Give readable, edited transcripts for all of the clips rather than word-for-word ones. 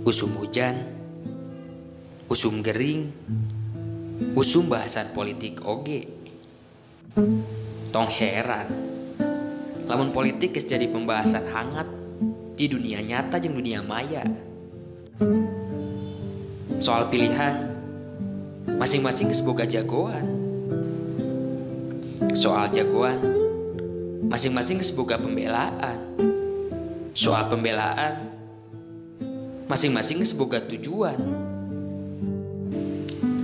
Usum hujan, usum gering, usum bahasan politik oge. Tong heran lamun politik geus jadi pembahasan hangat di dunia nyata jeung dunia maya. Soal pilihan, masing-masing geus boga jagoan. Soal jagoan, masing-masing geus boga pembelaan. Soal pembelaan, masing-masing geus boga tujuan.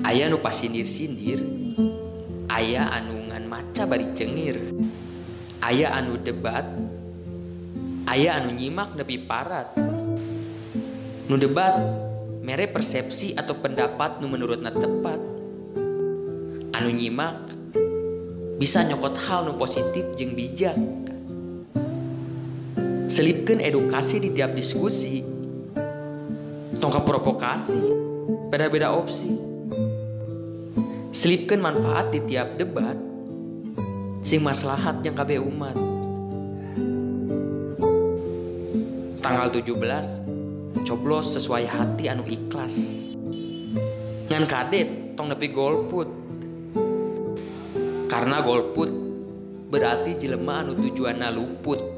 Aya nu pasindir-sindir, aya anu ngan maca bari cengir, aya anu debat, aya anu nyimak nepi parat. Nu debat mere persepsi atau pendapat nu menurutna tepat. Anu nyimak bisa nyokot hal nu positif jeung bijak. Selipkeun edukasi di tiap diskusi, tong provokasi, beda-beda opsi. Selipkeun manfaat di tiap debat, sing maslahat yang kabeh umat. Tanggal 17, coblos sesuai hati anu ikhlas. Ngan kadet tong nepi golput. Karena golput berarti jelema anu tujuanna luput.